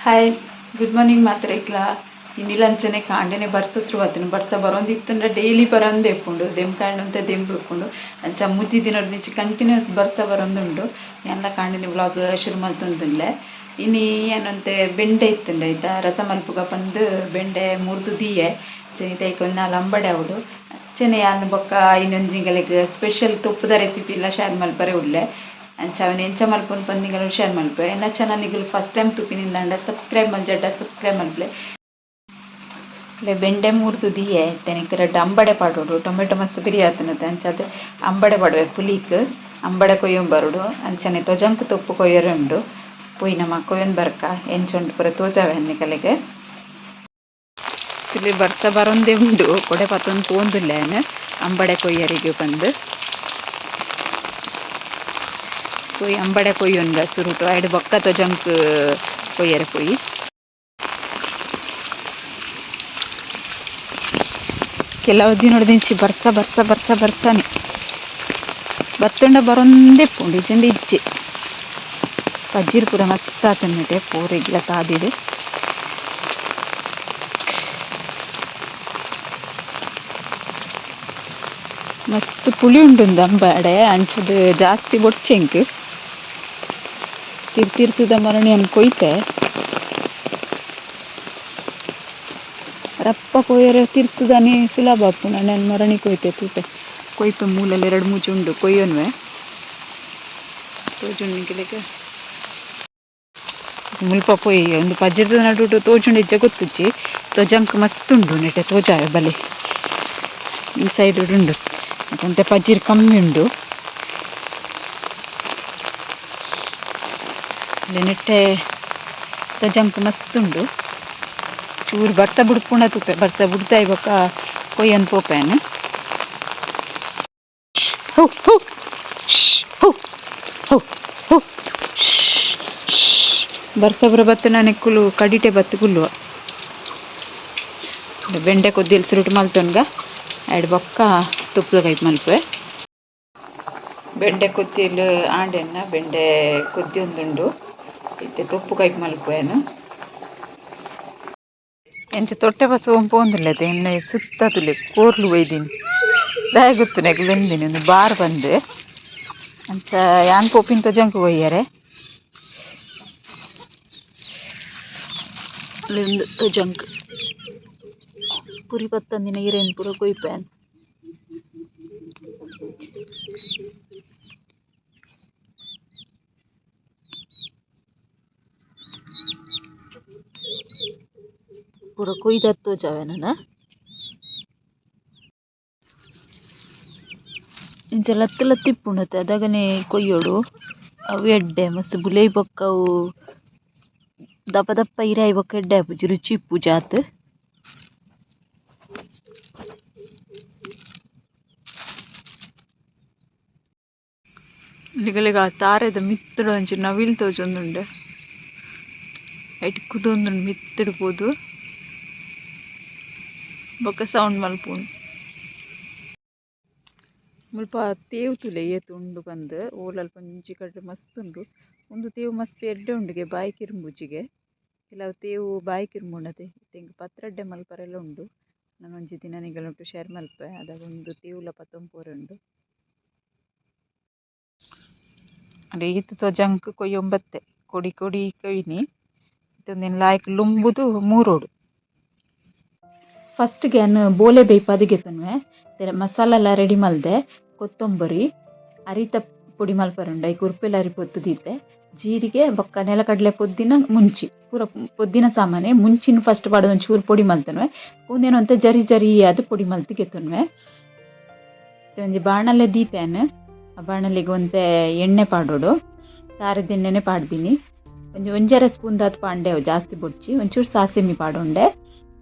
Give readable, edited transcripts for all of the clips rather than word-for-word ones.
Hi, good morning ಮಾತ್ರೆಗ್ಲಾ. ಇನ್ನಿಲ್ಲ ಅಂಚನೆ ಕಾಂಡೆನೆ ಬರ್ಸ ಶುರುವಾತನು. ಬರ್ಸ ಬರೋಂದಿತ್ತಂಡ ಡೈಲಿ ಬರೋಂದೇ ಇಪ್ಪುಂಡು. ದೆಂಬ್ ಕಾಂಡಂತೆ ದೆಂಬು ಇಪ್ಪುಂಡು. ಅಂಚ ಮುಜಿ ದಿನೊರ್ದಿಂಚಿ ಕಂಟಿನ್ಯೂಸ್ ಬರ್ಸ ಬರೋಂದುಂಡು. ಯಾನ್ಲ ಕಾಂಡೆನೆ ವ್ಲಾಗ್ ಶುರು ಮಲ್ತೊಂದುಲ್ಲೆ. ಇನಿ ಏನಂತೆ ಬೆಂಡೆ ಇತ್ತುಂಡು, ಆಯ್ತಾ ರಸ ಮಲ್ಪುಗ ಪಂದ್ ಬೆಂಡೆ ಮುರ್ದು ದೀಯೆ. ಅಂಚನೆ ನಾಲ್ ಅಂಬಡೆ ಅವಡು. ಅಂಚನೆ ಯಾನ್ ಬೊಕ್ಕ ಇನ್ನೊಂದು ನಿಗಲೆಗ್ ಸ್ಪೆಷಲ್ ತೊಪ್ಪುದ ರೆಸಿಪಿ ಎಲ್ಲ ಶೇರ್ ಮಲ್ಪರೆ ಉಲ್ಲೆ. ಅಂಚ ಅವನ್ ಎಂಚ ಮಲ್ಪುನು ಪಂದ್ ನಿಗಲು ಶೇರ್ ಮಲ್ಪೆ. ಎನ್ನ ಚಾನಲ್ ನಿಗಲು ಫಸ್ಟ್ ಟೈಮ್ ತೂಪಿನಿಂದಾಂಡ ಸಬ್ಸ್ಕ್ರೈಬ್ ಮಲ್ಜಡ್ಡ ಸಬ್ಸ್ಕ್ರೈಬ್ ಮಲ್ಪಲೆ. ಬೆಂಡೆ ಮೂರ್ದು ದೀಯೆ. ಇತ್ತೆನಿಕ್ ರಡ್ಡ್ ಅಂಬಡೆ ಪಾಡೋಡು. ಟೊಮೆಟೊ ಮಸ್ತ್ ಪಿರಿ ಆತನತೆ. ಅಂಚಾದ್ ಅಂಬಡೆ ಪಾಡುವೆ. ಪುಲಿಕ್ ಅಂಬಡೆ ಕೊಯ್ಯೊಂದು ಬರೋಡು. ಅಂಚನೆ ತೊಜಂಕ್ ತೊಪ್ಪು ಕೊಯ್ಯರೆ ಉಂಡು. ಪೋಯಿ ನಮ ಕೊಯ್ಯೊಂದು ಬರ್ಕ. ಎಂಚ ಉಂಡು ಪೂರ ತೋಜಾವೆ ನಿಕಲೆಗ್. ಇಲ್ಲಿ ಬರ್ಸ ಬರೊಂದೇ ಉಂಡು. ಕೊಡೆ ಪತ್ತೊಂದು ಪೋಂದುಲ್ಲೆ ಯಾನ್ ಅಂಬಡೆ ಕೊಯ್ಯರಿಗೆ ಪಂದ್. ಪೋಯಿ ಅಂಬಡೆ ಕೊಯ್ಯೊನ್ಗ ಸುರುಟು, ಐಡ್ ಬೊಕ್ಕ ತೊಜಂಕ್ ಕೊಯ್ಯರೆ ಪೋಯಿ. ಕೆಲವು ದಿನೊಡ್ದಿಂಚಿ ಬರ್ಸ ಬರ್ಸ ಬರ್ಸ ಬರ್ಸನೆ. ಬತ್ತುಂಡ ಬರೊಂದೇ ಇಪ್ಪುಂಡು, ಇಜ್ಜಿಂಡ ಇಜ್ಜಿ. ಪಜಿರ್ ಪೂರ ಮಸ್ತ್ ಆತುಂಡು ಪೂರೆಗ್ಲ ತಾದಿಡ್. ಮಸ್ತ್ ಪುಳಿ ಉಂಡು ಅಂಬಡೆ. ಅಂಚದ ಜಾಸ್ತಿ ಬೊಡ್ಚೆಂಕ್ ತಿರ್ ತಿರ್ತುದ ಮರಣಿಯನ್ ಕೊಯ್ತೆ. ರಪ್ಪ ಕೊಯ್ಯರೆ ತಿರ್ತುದಾನೆ ಸುಲಭ ಆಪುಂಡು. ನಾನು ಮರಣಿ ಕೊಯ್ತೆ ತೂಪೆ. ಕೊಯ್ಪೆ ಮೂಲಲ್ಲಿ ಎರಡು ಮೂಜಿ ಉಂಡು, ಕೊಯ್ಯೊನ್ವೆ. ತೋಜುಂಡು ನಿಕಲೆಗ್? ಮುಲ್ಪ ಪೋಯಿ ಒಂದು ಪಜಿರ್ದ ನಡುಟು ತೋಜುಂಡು ಇಜ್ಜ ಗೊತ್ತುಜ್ಜಿ. ತೊಜಂಕ್ ಮಸ್ತ್ ಉಂಡು ನೆಟೆ, ತೋಜಾವೆ ಬಲೆ. ಈ ಸೈಡ್ ಉಂಡು, ಒಂತೆ ಪಜಿರ್ ಕಮ್ಮಿ ಉಂಡು. ನೆಟ್ಟೆ ತೊಜಂಕ್ ಮಸ್ತ್ ಉಂಡು. ಚೂರು ಬರ್ಸ ಬುಡ್ಪುಂಡ ತೂಪೆ. ಬರ್ಸ ಬುಡ್ದಾಯಿ ಬೊಕ್ಕ ಕೊಯ್ಯೊಂದು ಪೋಪೆನ್. ಹೋ ಹೋ ಹೋ ಹೋ ಹೋ. ಬರ್ಸ ಪೂರ ಬತ್ತು ನೆಕ್ಕುಲು ಕಡಿಟೆ ಬತ್ತು ಕುಲ್ಲುವ. ಬೆಂಡೆ ಕೊದ್ದಿಲ್ ಸುರುಟು ಮಲ್ತೊನ್ಗ, ಐಡ್ ಬೊಕ್ಕ ತುಪ್ಪದ ಕೈಪ್ ಮಲ್ಪುವೆ. ಬೆಂಡೆ ಕೊದ್ದಿಲ್ ಆಂಡೆನ್ನ ಬೆಂಡೆ ಕೊದ್ದಿಯೊಂದುಂಡು. ಇತ್ತೆ ತೊಪ್ಪು ಕೈಪ್ ಮಲ್ಪುವೆನು. ಎಂಚ ತೊಟ್ಟೆ ಬಸ್ ಪೋಂದುಲ್ಲೆತೆ. ಎನ್ನ ಸುತ್ತ ತುಲೆ ಕೋರ್ಲು ಒಯ್ದಿನಿ. ದಾಯೆ ಗೊತ್ತುನ ಬೆಂದಿನಿ ಒಂದು ಬಾರ್ ಬಂದು. ಅಂಚ ಯಾನ್ ಪೋಪಿನ ತೊಜಂಕ್ ಕೊಯ್ಯರೆ. ಅಲ್ಲಿ ತೊಜಂಕ್ ಪುರಿ ಪತ್ತಂದಿನ ಇರೆನ್ ಪೂರ ಕೊಯ್ಪೆ. ಪೂರ ಕೊಯ್ದತ್ ತೋಜಾವೆ ನನ. ಇಂಚ ಲತ್ತ್ ಲತ್ತ್ ಇಪ್ಪುಂಡತೆ, ಅದಗನೆ ಕೊಯ್ಯೋಡು. ಅವು ಎಡ್ಡೆ ಮಸ್ತ್ ಬುಲೆಯಿ ಬೊಕ್ಕ ಅವು ದಪ್ಪ ದಪ್ಪ ಇರೆ ಆಯಿ ಬೊಕ್ಕ ಎಡ್ಡೆ ಆಪುಜಿ, ರುಚಿ ಇಪ್ಪುಜಿ ಆತ್. ನಿಗಲೆಗ್ ಆ ತಾರೆದ ಮಿತ್ತುಡು ಒಂಜಿ ನವಿಲ್ ತೋಜೊಂದುಂಡು. ಐಟ್ ಕುದೊಂದುಂಡು ಮಿತ್ತುಡು ಪೋದು. ಬೊಕ್ಕ ಸೌಂಡ್ ಮಲ್ಪುಂಡು. ಮುಲ್ಪ ತೇವು ತೂಲೆ ಏತ್ ಉಂಡು ಪಂದ್. ಓಲಲ್ಪ ಒಂಜಿ ಕಡೆ ಮಸ್ತ್ ಉಂಡು. ಉಂದು ತೇವು ಮಸ್ತ್ ಎಡ್ಡೆ ಉಂಡುಗೆ, ಬಾಯಿ ಕಿರ್ಂಬುಜಿಗೆ. ಕೆಲವು ತೇವು ಬಾಯಿ ಕಿರ್ಂಬುಂಡತೆ. ಇತ್ತೆ ಎಂಕ್ ಪತ್ರಡ್ಡೆ ಮಲ್ಪರೆಲ ಉಂಡು. ನನ ಒಂಜಿ ದಿನ ನಿಗಲೊಟ್ಟು ಶೇರ್ ಮಲ್ಪೆ. ಅದಗ ಉಂದು ತೇವುಲ ಪತ್ತೊಂದು ಪೋರೆ ಉಂಡು. ಅಂಡ ಈತ್ ತೊಜಂಕ್ ಕೊಯ್ಯೊಂಬತ್ತೆ. ಕೊಡಿ ಕೊಡಿ ಕೊಯ್ನಿ. ಇತ್ತೆ ಉಂದೆನ್ ಲಾಯ್ಕ್ ಲುಂಬುದು ಮೂರೋಡು. ಫಸ್ಟ್ ಯಾನ್ ಬೋಲೆ ಬೇಯ್ಪಾದ್ ಗೆತೊನುವೆ. ಮಸಾಲೆಲ ರೆಡಿ ಮಲ್ದೆ. ಕೊತ್ತಂಬರಿ ಅರಿತ ಪೊಡಿ ಮಲ್ಪರೆ ಉಂಡು. ಐಕ್ ಉರ್ಪೆಲ್ ಅರಿ ಪೊತ್ತುದಿತ್ತೆ. ಜೀರಿಗೆ ಬೊಕ್ಕ ನೆಲಕಡಲೆ ಪೊದ್ದಿನ ಮುಂಚಿ ಪೂರ ಪೊದ್ದಿನ ಸಾಮಾನೆ. ಮುಂಚಿನ ಫಸ್ಟ್ ಪಾಡ್ದ್ ಒಂಚೂರು ಪೊಡಿ ಮಲ್ತೊನುವೆ. ಉಂದೆನ್ ಒಂತೆ ಜರಿ ಜರಿ ಆದ್ ಪೊಡಿ ಮಲ್ತ್ ಗೆತೊನುವೆ. ಒಂಜಿ ಬಾಣಲೆ ದೀತೆ. ಆ ಬಾಣಲೆಗ್ ಒಂತೆ ಎಣ್ಣೆ ಪಾಡೊಡು. ತಾರೆದ ಎಣ್ಣೆನೆ ಪಾಡ್ದಿನಿ. ಒಂಜಿ ಒಂಜರೆ ಸ್ಪೂನ್ ದಾತ್ ಪಾಂಡೆ ಅವು, ಜಾಸ್ತಿ ಬೊಡ್ಚಿ. ಒಂಚೂರು ಸಾಸೆಮಿ ಪಾಡೊಂಡೆ.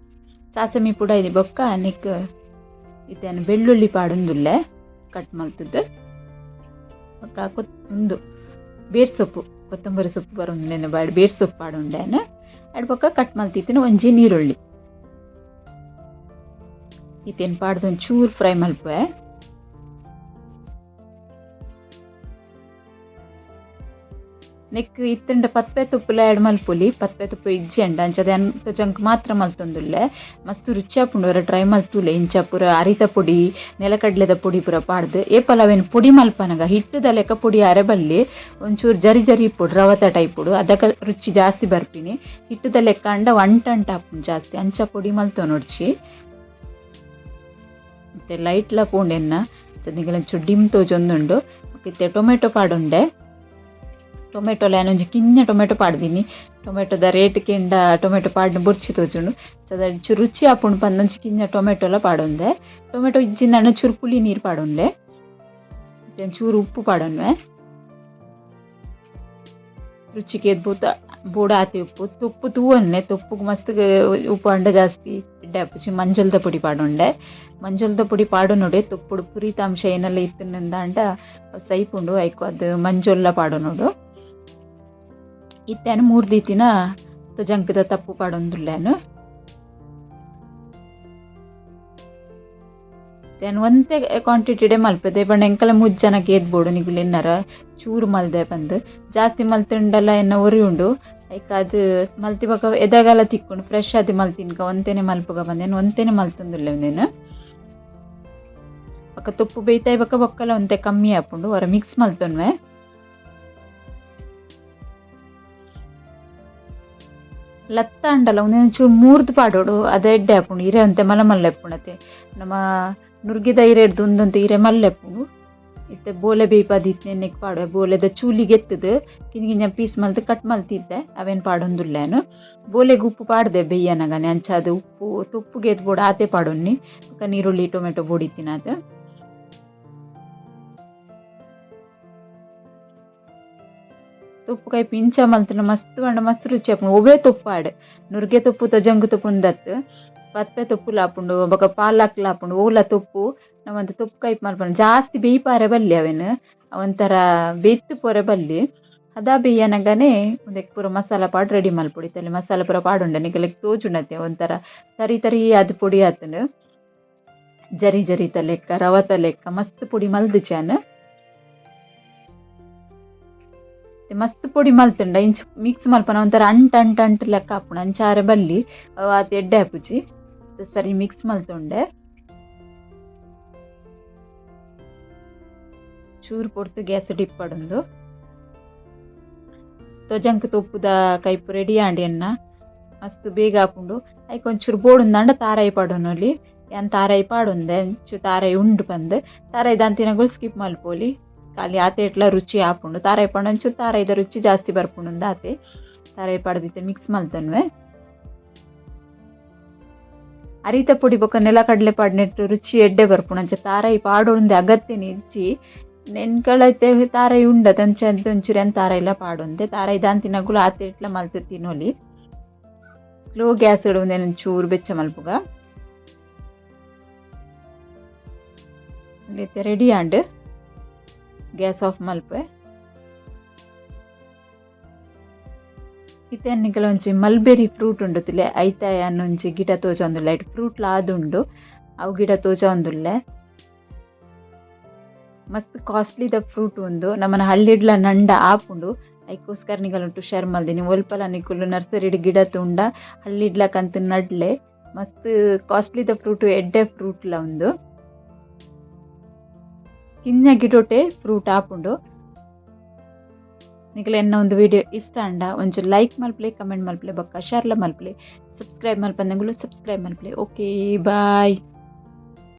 ಸಾಸಮಿ ಪುಡ ಇದು ಬೊಕ್ಕ ನೆಕ್ ಇತ್ತೆ ಬೆಳ್ಳುಳ್ಳಿ ಪಾಡೊಂದುಲ್ಲೆ ಕಟ್ ಮಲ್ತದ್ದು. ಬೊಕ್ಕ ಉಂದು ಬೇರ್ ಸೊಪ್ಪು, ಕೊತ್ತಂಬರಿ ಸೊಪ್ಪು ಬರೊಂದುಲ್ಲೆ ಬಾಡ್, ಬೇರ್ ಸೊಪ್ಪು ಪಾಡೊಂಡೆ. ಅಡ್ ಬೊಕ್ಕ ಕಟ್ ಮಲ್ತಿತ್ತಿನ ಒಂಜಿ ನೀರುಳ್ಳಿ ಇತ್ತೇನು ಪಾಡ್ದು ಒಂಚೂರು ಫ್ರೈ ಮಲ್ಪುವೆ. Neck ಇತ್ತಂಡ ಪತ್ಪೆ ತೊಪ್ಪುಲ ಆ್ಯಡ್ ಮಲ್ಪೊಲಿ ಪತ್ಪೆ ತೊಪ್ಪು ಇಜ್ಜಂಡ ಅಂಚದ ತೊಜಂಕ್ ಮಾತ್ರ ಮಲ್ತೊಂದುಲ್ಲೆ ಮಸ್ತ್ ರುಚಿ ಆಪುಂಡು ಒರ ಟ್ರೈ ಮಲ್ತುಲೆ ಇಂಚ ಪೂರ ಅರಿತ ಪೊಡಿ ನೆಲಕಡ್ಲೆದ ಪೊಡಿ ಪೂರ ಪಾಡ್ದು ಏಪಲ ಅವೇನು ಪೊಡಿ ಮಲ್ಪನಗ ಹಿಟ್ಟುದ ಲೆಕ್ಕ ಪೊಡಿ ಅರೆ ಬಲ್ಲಿ ಒಂಚೂರು ಜರಿ ಜರಿ ಇಪ್ಪೊಡು ರವತ ಟೈಪುಡು ಅದಕ್ಕ ರುಚಿ ಜಾಸ್ತಿ ಬರ್ಪಿನಿ ಹಿಟ್ಟುದ ಲೆಕ್ಕ ಅಂಡ ಅಂಟ ಅಂಟ ಆಪುಂಡು ಜಾಸ್ತಿ ಅಂಚ ಪೊಡಿ ಮಲ್ತೊನೊಡ್ಚಿ ಇತ್ತೆ ಲೈಟ್ಲ ಪೋಂಡೆನ್ನ ನಿಗಲಂಚು ಡಿಮ್ ತೋಜೊಂದುಂಡು ಇತ್ತೆ ಟೊಮೆಟೊ ಪಾಡುಂಡೆ ಟೊಮೆಟೊ ಒಂಜಿ ಕಿನ್ನ ಟೊಮೆಟೊ ಪಾಡ್ದಿನಿ ಟೊಮೆಟೊದ ರೇಟ್ ಕೆಂಡ ಟೊಮೆಟೊ ಪಾಡ್ನ ಬೊರ್ಚಿ ತೋಜುಂಡು ಚದ ರುಚಿ ಆಪುಂಡು ಪಂದ್ ಕಿನ್ನ ಟೊಮೆಟೊಲ ಪಾಡೊಂದೆ ಟೊಮೆಟೊ ಇಜ್ಜಿಂದಾಂಡ ಚೂರು ಪುಳಿ ನೀರು ಪಾಡೊಂಡೆ ಚೂರು ಉಪ್ಪು ಪಾಡೊನ್ವೆ ರುಚಿಗೆ ಬೋತ ಬೋಡ ಆತಿ ಉಪ್ಪು ತೊಪ್ಪು ತೂವನ್ನೆ ತೊಪ್ಪುಗು ಮಸ್ತ್ ಉಪ್ಪು ಅಂಡ ಜಾಸ್ತಿ ಎಡ್ಡೆ ಆಪುಜಿ ಮಂಜಲ್ದ ಪೊಡಿ ಪಾಡೊಂಡೆ ಮಂಜಲ್ದ ಪೊಡಿ ಪಾಡೊನೊಡೆ ತೊಪ್ಪುಡು ಪುರಿತಾಂಶ ಏನೆಲ್ಲ ಇತ್ತಿನಿಂದಾಂಡ ಸೈಪುಂಡು ಐಕು ಅದು ಮಂಜೊಲ್ಲ ಪಾಡೊನೊಡು ಇತ್ತೆನು ಮೂರು ದೀತಿನ ತೊಜಂಕದ ತಪ್ಪು ಪಾಡೊಂದುಲ್ಲೇನು then ಒಂತೆ ಕ್ವಾಂಟಿಟಿಡೆ ಮಲ್ಪೆದೆ ಪಂಡ ಎಂಕಲ ಮೂಜಿ ಜನಕ್ಕೆ ಏತ್ ಬೋಡು ನಿಗುಲು ಎನ್ನರ ಚೂರು ಮಲ್ದೆ ಪಂದ್ ಜಾಸ್ತಿ ಮಲ್ತುಂಡಲ ಎನ್ನ ಒರಿ ಉಂಡು ಐಕ್ ಅದು ಮಲ್ತಿ ಬೊಕ ಎದಗಲ ತಿಕ್ಕುಂಡು ಫ್ರೆಶ್ ಆದ್ ಮಲ್ತಿನ್ಕ ಒಂತೆನೆ ಮಲ್ಪುಗ ಪಂದ್ ಒಂತೆನೆ ಮಲ್ತೊಂದುಲ್ಲೆ ಉಂದೆನ್ ಬೊಕ ತೊಪ್ಪು ಬೇಯ್ತಾಯಿ ಬೊಕ ಬೊಕ್ಕಲ ಒಂತೆ ಕಮ್ಮಿ ಆಪುಂಡು ಒರ ಮಿಕ್ಸ್ ಮಲ್ತೊನ್ವೆ. ಲತ್ತ ಅಂಡಲ ಉಂದೆನ್ ಮೂರ್ದು ಪಾಡೊಡು ಅದು ಎಡ್ಡೆ ಆಪುಂಡು ಇರೆ ಒಂತೆ ಮಲ್ಲ ಮಲ್ಲ ಇಪ್ಪುಂಡು ನಮ್ಮ ನುರ್ಗಿದ ಇರೆಡ್ದು ಉಂದೊಂತೆ ಇರೆ ಮಲ್ಲ ಇಪ್ಪುಂಡು ಇತ್ತೆ ಬೋಲೆ ಬೇಯ್ಪಾದಿತ್ತ್ ನೆಕ್ ಪಾಡುವೆ ಬೋಲೆದ ಚೂಲಿಗೆ ಎತ್ತುದು ಕಿನ್ನ ಕಿನ್ನ ಪೀಸ್ ಮಲ್ತ್ ಕಟ್ ಮಲ್ತಿದ್ದೆ ಅವೇನು ಪಾಡೊಂದುಲ್ಲೆ ಬೋಲೆಗ್ ಉಪ್ಪು ಪಾಡ್ದೆ ಬೆಯ್ಯನಗನೆ ಅಂಚಾದ್ ಉಪ್ಪು ತೊಪ್ಪುಗೆ ಏತ್ ಬೋಡು ಆತೆ ಪಾಡೊನ್ನಿ ಬೊಕ ನೀರುಳ್ಳಿ ಟೊಮೆಟೊ ಬೋಡಿತ್ತಿನಾತ್ ತೊಪ್ಪು ಕೈಪು ಇಂಚ ಮಲ್ತ್ಂಡ ಮಸ್ತ್ ಪಂಡ ಮಸ್ತ್ ರುಚಿ ಆಪುಂಡು ಒವ್ವೇ ತೊಪ್ಪು ಆಡ್ ನುರ್ಗೆ ತೊಪ್ಪು ತೊಜಂಕ್ ತೊಪ್ಪು ಉಂದತ್ತ್ ಪದ್ಪೆ ತೊಪ್ಪುಲ ಆಪುಂಡು ಬೊಕ ಪಾಲಕ್ಲ ಆಪುಂಡು ಒವ್ಲ ತೊಪ್ಪು ನಮಂತ ತೊಪ್ಪು ಕೈಪು ಮಲ್ಪುಂಡು ಜಾಸ್ತಿ ಬೇಯ್ಪಾರೆ ಬಲ್ಲಿ ಅವೆನ್ ಒಂಥರ ಬೇಯ್ತ್ ಪೋರೆ ಬಲ್ಲಿ ಅದ ಬೇಯ್ಯನಗನೆ ಉಂದೆಕ್ ಪೂರ ಮಸಾಲ ಪಾಡ್ ರೆಡಿ ಮಲ್ಪೊಡು ಇತ್ತಲ್ಲಿ ಮಸಾಲ ಪೂರ ಪಾಡುಂಡ ನಿಕಲೆಗ್ ತೋಜುಂಡತೆ ಒಂಥರ ತರಿ ತರಿ ಆದ್ ಪೊಡಿ ಆತುಂಡು ಜರಿ ಜರಿತ ಲೆಕ್ಕ ರವತ ಲೆಕ್ಕ ಮಸ್ತ್ ಪೊಡಿ ಮಲ್ದಿಜಿ ಯಾನ್ ಮಸ್ತ್ ಪೊಡಿ ಮಲ್ತುಂಡ ಇಂಚ ಮಿಕ್ಸ್ ಮಲ್ಪನ ಒಂಥರ ಅಂಟ್ ಅಂಟ್ ಅಂಟ್ ಲೆಕ್ಕ ಆಪುಂಡು ಅಂಚ ಆರೆ ಬಲ್ಲಿ ಆತ್ ಎಡ್ಡೆ ಆಪುಜಿ ಸರಿ ಮಿಕ್ಸ್ ಮಲ್ತೊಂಡೆ ಚೂರು ಪೊರ್ತು ಗ್ಯಾಸ್ ಡಿಪ್ಪಡೊಂದು ತೊಜಂಕ್ ತೊಪ್ಪುದ ಕೈಪು ರೆಡಿ ಆಂಡ್ ಎನ್ನ ಮಸ್ತ್ ಬೇಗ ಆಪುಂಡು ಐಕ್ ಒಂಚೂರು ಬೋಡುಂದಾಂಡ ತಾರಾಯಿ ಪಾಡೊನೊಲಿ ಯಾನ್ ತಾರಾಯಿ ಪಾಡೊಂದೆ ಒಂಚೂರು ತಾರಾಯಿ ಉಂಡು ಪಂದ್ ತಾರಾಯಿ ದಾಂತಿನಗುಲು ಸ್ಕಿಪ್ ಮಲ್ಪೊಲಿ ಖಾಲಿ ಆತೆ ಎಟ್ಲ ರುಚಿ ಆಪುಂಡು ತಾರಾಯಿ ಪಾಡ ಒಂಚೂರು ತಾರಾಯಿದ ರುಚಿ ಜಾಸ್ತಿ ಬರ್ಪುಂಡು ಆತೆ ತಾರಾಯಿ ಪಾಡ್ದಿತ್ತೆ ಮಿಕ್ಸ್ ಮಲ್ತೊನ್ವೆ ಅರಿತ ಪೊಡಿ ಬೊಕ ನೆಲಕಡಲೆ ಪಾಡ್ನೆಟ್ ರುಚಿ ಎಡ್ಡೆ ಬರ್ಪುಂಡು ಅಂಚ ತಾರಾಯಿ ಪಾಡೊಂದೆ ಅಗತ್ಯನೆ ಇಜ್ಜಿ ನೆನ್ಕಳೈತೆ ತಾರಾಯಿ ಉಂಡತೆ ಅಂಚ ಒಂಚೂರು ಯಾನ್ ತಾರಾಯಿಲ ಪಾಡೊಂದೆ ತಾರಾಯಿ ದಾಂತಿನಗುಲು ಆತೆ ಎಟ್ಲ ಮಲ್ತ್ ತಿನೊಲಿ ಸ್ಲೋ ಗ್ಯಾಸ್ ಉಂದೆನ್ ಒಂಚೂರು ಬೆಚ್ಚ ಮಲ್ಪುಗ ಇತ್ತೆ ready and gas off ಮಲ್ಪೆ ಇತ್ತೆ ನಿಕಲ ಒಂಜಿ ಮಲ್ಬೆರಿ ಫ್ರೂಟ್ ಉಂಡು ತುಲೆ ಐತ ಯಾನ್ ಒಂಜಿ ಗಿಡ ತೋಜೊಂದುಲ್ಲೆ ಐಟ್ ಫ್ರೂಟ್ ಲ ಆದುಂಡು ಅವು ಗಿಡ ತೋಜೊಂದುಲ್ಲೆ ಮಸ್ತ್ ಕಾಸ್ಟ್ಲಿ ದ ಫ್ರೂಟ್ ಉಂದು ನಮನ ಹಳ್ಳಿಡ್ಲ ನಂಡ ಆಪುಂಡು ಐಕೋಸ್ಕರ ನಿಕಲ್ ಶೇರ್ ಮಲ್ದಿನಿ ಒಲ್ಪಲ ನಿಕುಲು ನರ್ಸರಿಡ್ ಗಿಡ ತೂಂಡ ಹಳ್ಳಿಡ್ಲ ಕಂತ್ ನಡ್ಲೆ ಮಸ್ತ್ ಕಾಸ್ಟ್ಲಿ ದ ಫ್ರೂಟ್ ಎಡ್ಡೆ ಫ್ರೂಟ್ ಲ ಉಂದು ಕಿನ್ನ ಗಿಡೊಟೆ ಫ್ರೂಟ್ ಆಪುಂಡು ನಿಕಲೆ ಎನ್ನ ಒಂದು ವಿಡಿಯೋ ಇಷ್ಟ ಅಂಡ ಒಂಚೂರು ಲೈಕ್ ಮಲ್ಪಲೆ ಕಮೆಂಟ್ ಮಲ್ಪಲೆ ಬೊಕ್ಕ ಶೇರ್ಲ ಮಲ್ಪಲೆ ಸಬ್ಸ್ಕ್ರೈಬ್ ಮಲ್ಪಂದಂಗುಲು ಸಬ್ಸ್ಕ್ರೈಬ್ ಮಲ್ಪಲೆ. Okay bye.